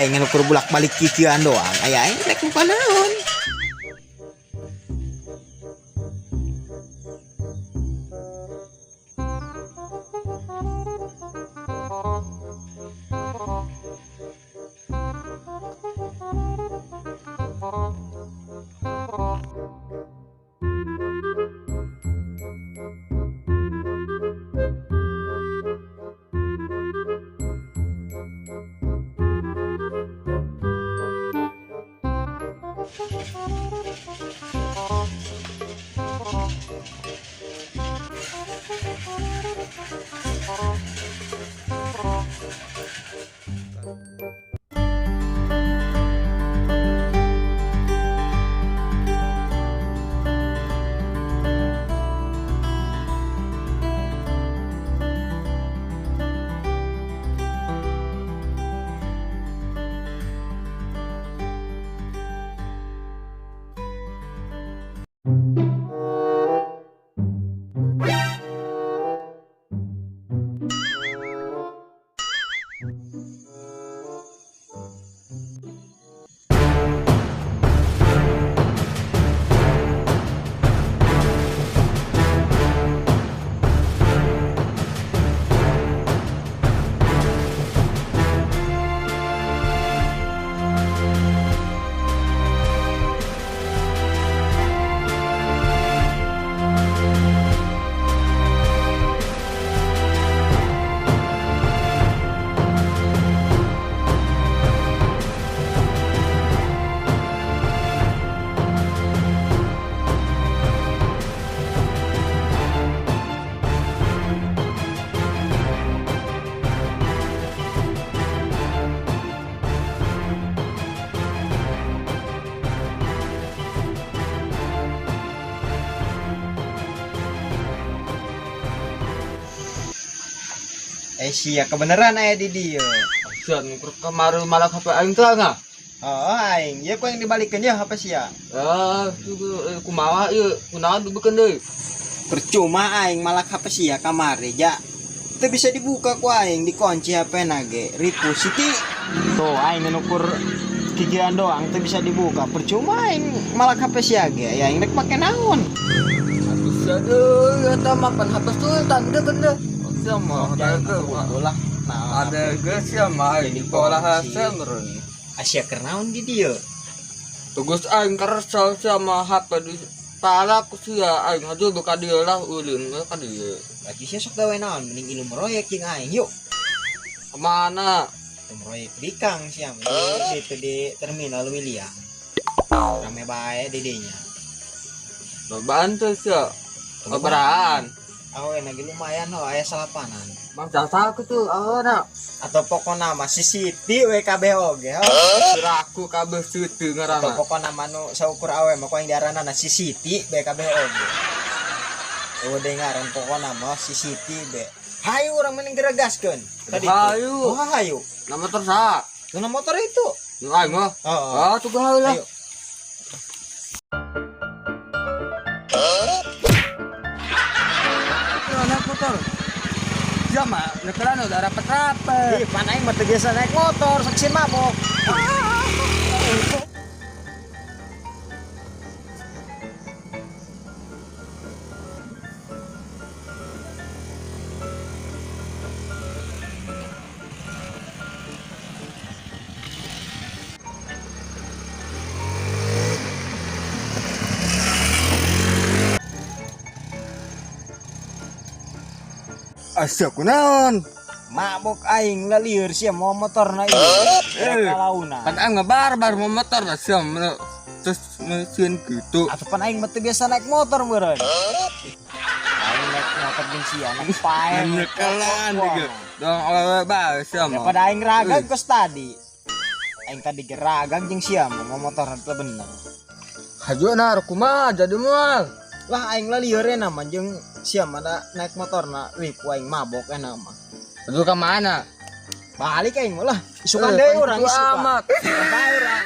Aing nu kur bulak-balik kikieuan doang. Aya aing rek muka naon? Eh sia kebenaran aya di dieu. Sia nu kemarin malah HP aing teh nga. Oh aing, ieu ku yang dibalikeun ye HP sia. Ah, kumaha ieu? Kunaon dibekeun deui? Percuma aing malak HP sia kamari ja. Teu bisa dibuka ku aing, dikunci HP na ge. Ripu Siti. Tuh aing nukur kikieuan doang teu bisa dibuka. Percuma aing malak HP sia ge. Ya aing rek make naon? Atuh sia deui eta mah pan HP sultan deukeun deui. Sia mah ada ge lah. Nah, ada ge sia mah aing Jadi pola kunci. hese meureun. Asia keur naon di dieu? Tugas aing kersel sia mah HP di pala ku sia aing haju ka dieu lah ulun we ka dieu. Berarti sia sok gawe naon mending ilu meroyek jeung aing yuk. Kemana? Itu meroyek bikang sia mah di itu di terminal William. Rame bae dedenya. Lobaan teh sia. Obrahan. Awe lagi lumayan ho aya salapanan. Bang jasa aku tuh aweuna. Atau pokona mah si Siti WKB oge ho. Siraku kabeh Siti Atau ngaranna. pokona mah nu saukur awe mah ku aing diaranana si Siti BKB oge. Oh dengaran pokona mah si Siti be. Hayu urang mending geregaskeun. Tadi tuh. Hayu. Oh, hayu. Na motor saha? Nu motor itu. Nu aing mah. Oh, Ah, tuh gawe lah. Ayo. Naik motor. Sia mah nyekelan udah rapet-rapet. Ih, pan aing mah teu biasa naik motor, saksin mabok. Asa kunaon? Mabok aing lalieur sia mau motorna ieu. Eh. Kalauna. Pan aing ngebar-bar mau motor lah sia mah terus mesin gitu. Atau pan aing mah teu biasa naik motor meureun. Aing naik motor jeung sia naik pae. Nyekelan gitu. Dong awewe bae sia mah. Daripada aing ragag kos tadi. Aing tadi ge ragag jeung sia mah mau motor teu bener. Hajuna kumaha jadi moal. Lah aing lalieur na mah jeung sia mah da naik motorna ripu aing mabok enak mah. Aduh ka mana? Balik aing mah lah. Isukan deui urang Itu isukan. amat. Bae urang.